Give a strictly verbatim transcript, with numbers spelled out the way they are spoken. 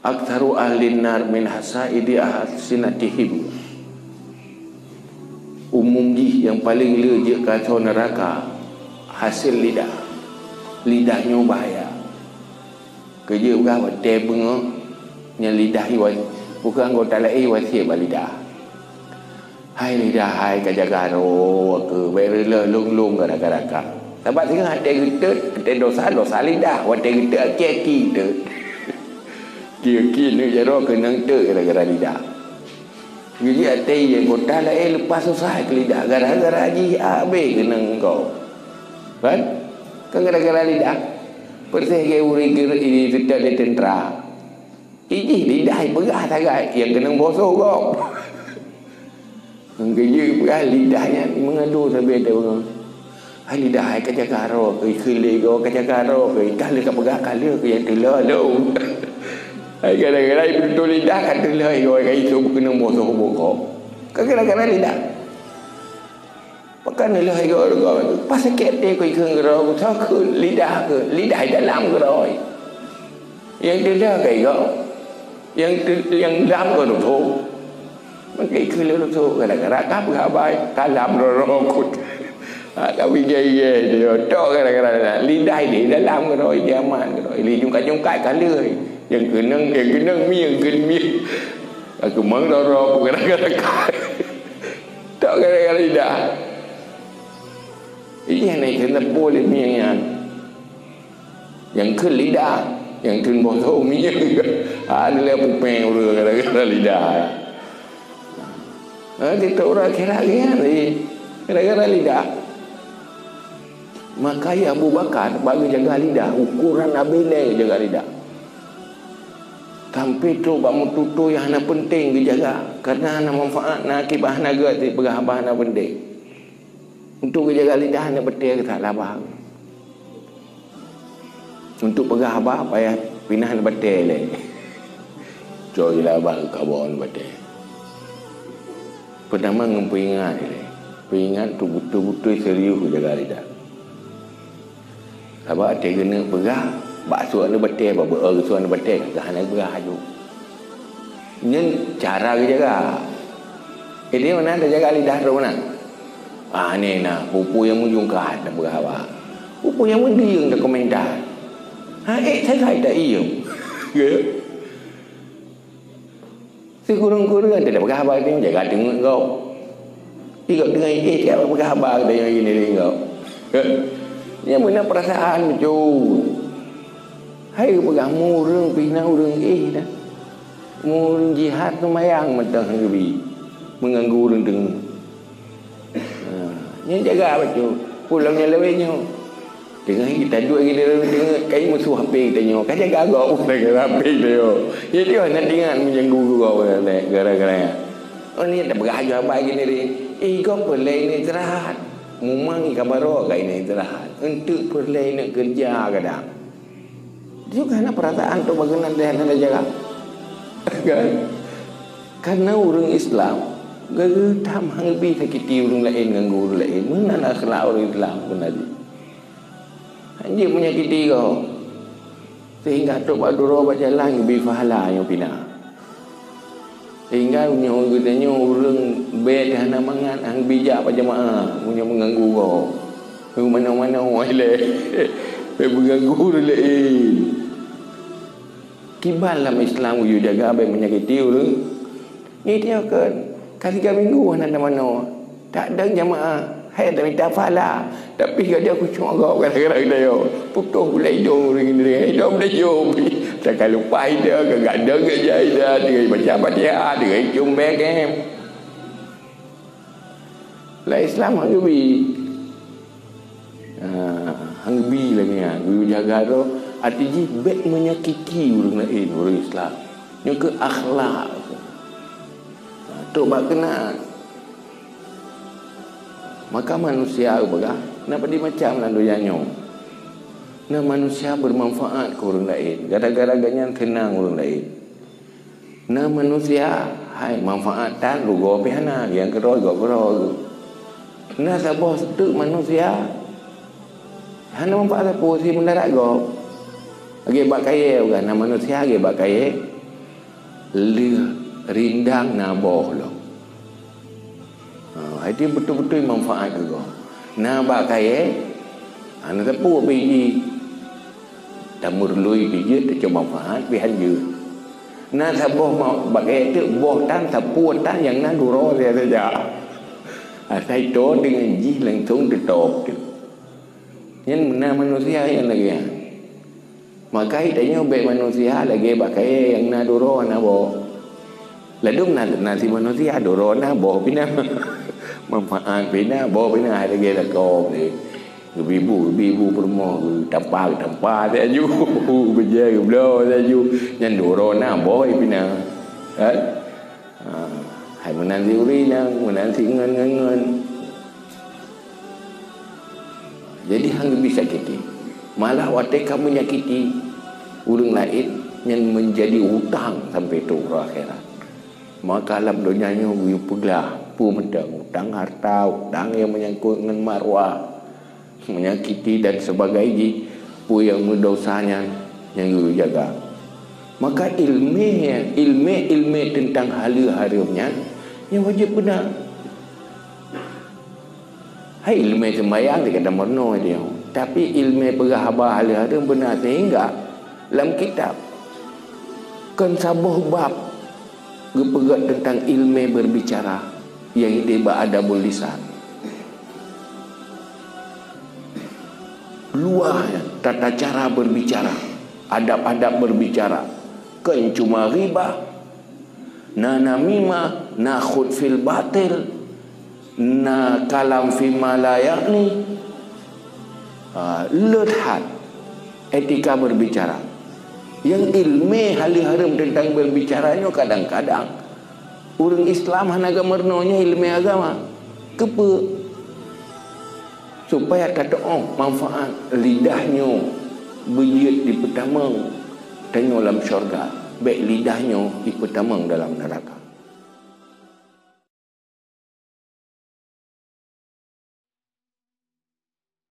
Aktsaru ahlin nar min hasaidi alsinatihim. Umum jih nyang paleng le jeuet keu asoe neuraka, hasé lidah. Lidah nyoe bahaya. Keu jeuet peugah watée beungoh nyan lidah iwa-, bukon anggota laén iwasiet bak lidah. Hai lidah hai, ka jaga droe keuh, bék reuloh lôn-lôn gara-gara kah. Sabab singoh watée geutot, watée dosa, dosa lidah, watée geutot aki-aki geutot. Aki-aki neuk jaroe keunong tot gara-gara lidah. Jadi watée anggota laén leupah susah keu lidah gara-gara jih habéh keunong gob. Kan? Kan gara-gara lidah. Persis lagée ureuëng geureuk ini seutôt lé teuntra. Ijih lidah ipeugah sagai, nyang keunong bosoe gob. Nyang keujeuet ipeugah lidah nyan meungadu sabe teuh. Hai lidah hai, ka jaga droe keuh, ikheun lé goe ka jaga droe keuh, ka lheueh ka peugah ka lheueh keuh nyang teuloh lom. Hai gara-gara ipeutôh lidah ka teuloh goe ka ijih keunong bosoe bukon. Ka gara-gara lidah. Pakon lheueh igoe-goe, pas sakét até keu ikheun keudroe, soe kheun lidah keuh, lidah dalam keudroe. Nyang teuloh ka igoe, nyang teu-, nyang lam keu leusoe. Maka ikheun lé leusoe, gara-gara ka peuhaba, ka lam roro kut. Ha, ka bigé-igé dia, tok gara-gara lidah di dalam keudroe, di aman keudroe. Li jungkat-jungkat ka lheueh. Nyang keunong, nyang keunong mi, nyang keunong mi. Ka keumang roro gara-gara ka. Tok gara-gara lidah. Ijih na ikheun teupeu lé mieng nyan. Nyang kheun lidah, nyang kheun bosoe mieng. Ada lé pupeng ureuëng gara-gara lidah. Ha, teutok ureuëng akhirat lagée nyan lé, gara-gara lidah. Maka ya Abu Bakar bak geujaga lidah, ukoran abénai geujaga lidah. Sampai trok bak meututoe nyang hana peunteng geujaga, kareuna hana manfaat, na akibat, hana gét, peugah haba hana peunteng. Untuk geujaga lidah, aneuk batée geutak laba. Untuk peugah haba, payah pinah aneuk batée lé. Cok laba keu kawan aneuk batée. Peutama ngon peuingat ilée. Peuingat tu beutôi-beutôi serius geujaga lidah. Sabab watée geuneuk peugah, bak su aneuk batée, bak beu-, su aneuk batée, ka hana peugah aju. Nyan cara geujaga. Jadi meunan tajaga lidah droe meunan. Ah, nyan na, peue-peue nyang meujungkat tapeugah haba. Peue-peue nyang meudeueng takomentar. Ha, ék sagai taiem. Sikureueng-kureueng teuh tapeugah haba nyoe, jaga teungeut gob. Di gob teungoh éh, siat peugah haba geutanyoe gini lé gob. Nyang meunan peurasaan beutôi. Hai geupeugah, meu ureuëng pih na ureuëng éh dah. Meu ureuëng jihad seumayang mantong han geubi, meuganggu ureuëng teungeut. Ha, nyan jaga bacut. Peue lom nyang lawét nyoe. Teungoh geutanyoe gini lawét teungoh kai musoh H P geutanyoe. Ka jaga gob gara-gara H P geutanyoe. Jadi hana teuingat meuganggu gob gara-gara nyan. Oh, nyan tapeugah aju haba gini lé. Eh, gob peureulée ineuk istirahat. Mumang ka baroe ka ineuk istirahat. Eunteuk peureulée ineuk keureuja kadang. Juga hana peurasaan tu bagaimana dia hana jaga. Kan? Karena ureuëng Islam, geutam han geubi sakiti ureuëng laén, ganggu ureuëng laén. Meunan akhlak ureuëng Islam beuna jih. Han jeuet meunyakiti gob. Sehingga trok bak duroe bak jalan geubi pahala nyoe pih na. Sehingga nyoe geutanyoe ureuëng bèk hana mangat, han bijak bak jeumaáh, meunyoe meuganggu gob. Meumanoe-manoe ilée. Meuganggu ureuëng laén. Kiban lam Islam geuyue jaga bèk meunyakiti ureuëng. Nyoe teuh kan, ka tiga minggu hana tamanoe. Tak dong jamaah, hai tamita pahala. Tapi ka dia khusyuk gob gara-gara geutanyoe. Putôh gulai idong ureuëng inong, idong meudayôm. Takalupah ida, ka gadong gajah ida, tinggai baca Fatihah, tinggai cium bek, eh. Lam Islam han geubi. Ha, han geubi lagée nyan. Geuyue jaga droe, arti jih bèk meunyakiti ureuëng laén, ureuëng Islam. Nyoe keuh akhlak. Ha, trok bak keunan. Maka manusia geupeugah, na padum macam lam donya nyoe. Na manusia beumanfaat keu ureuëng laén, gara-gara gobnyan seunang ureuëng laén. Na manusia, hai, manfaat that, rugoe pih hana, nyang keudroe gob keudroe. Na saboh teuk manusia, hana manfaat sapeue, si meudarat gob. Lagée bak kayée, bukan? Na manusia lagée bak kayée. Lheueh rindang na boh lom. Ha, jadi beutôi-beutôi manfaat keu gob. Na bak kayée, ha, na teupeu biji. Tameurlui pih jeuet teucok manfaat pih han jeuet. Na saboh ma-, bak kayée teuk boh tan sapeue tan nyang na duroe saja. Asai toe deungon jih langsong teutôb teuk. Nyan meunan manusia nyang lagée nyan. Maka tanyoe bék manusia lagée bak kayée nyang na duroe na boh. Ladôm na, na si manusia duroe na boh pih na. Manfaat pih na, boh pih na, hai lagée lakoe teuh. Geubi bu, geubi bu peurumoh, geutampa, geutampa laju. Beujée geubloe laju. Nyan duroe na boh pih na. Kan? Ha, hai meunan si ureueng nyan, meunan si ngon, ngon, ngon. Jadi han geubi sakiti. Malah watée ka meunyakiti ureueng laén, nyan meunjadi utang sampoe teuk uroe akhirat. Maka lam donya nyoe geuyue peuglah peue mantong, utang harta, utang nyang meunyangkot ngon marwah, menyakiti dan sebagai jih, peue nyang meudosa nyan nyang geuyue jaga. Maka ileumé, ileumé-ileumé teuntang haleue hareuem nyan, nyan wajéb beuna. Hai ileumé seumbahyang di gata meurunoe nyoe, tapi ileumé peugah haba haleue hareuem beuna, sehingga lam kitab kon saboh bab geupeugét teuntang ileumé berbicara nyang idéh bak adabul lisan. Luwah nyan tata cara berbicara, adab-adab berbicara. Kon cuma ghibah, na namimah, na khut fil batil, na kalam fima la yakni. Ha, le that etika berbicara. Nyang ileumé haleue hareuem teuntang berbicara nyoe kadang-kadang ureueng Islam hana geumeurunoe nyoe ileumé agama. Keupeue? Supaya tateu'oh manfaat lidah nyoe beujeuet jipeutamong tanyoe lam syeuruga, bék lidah nyoe jipeutamong dalam neuraka.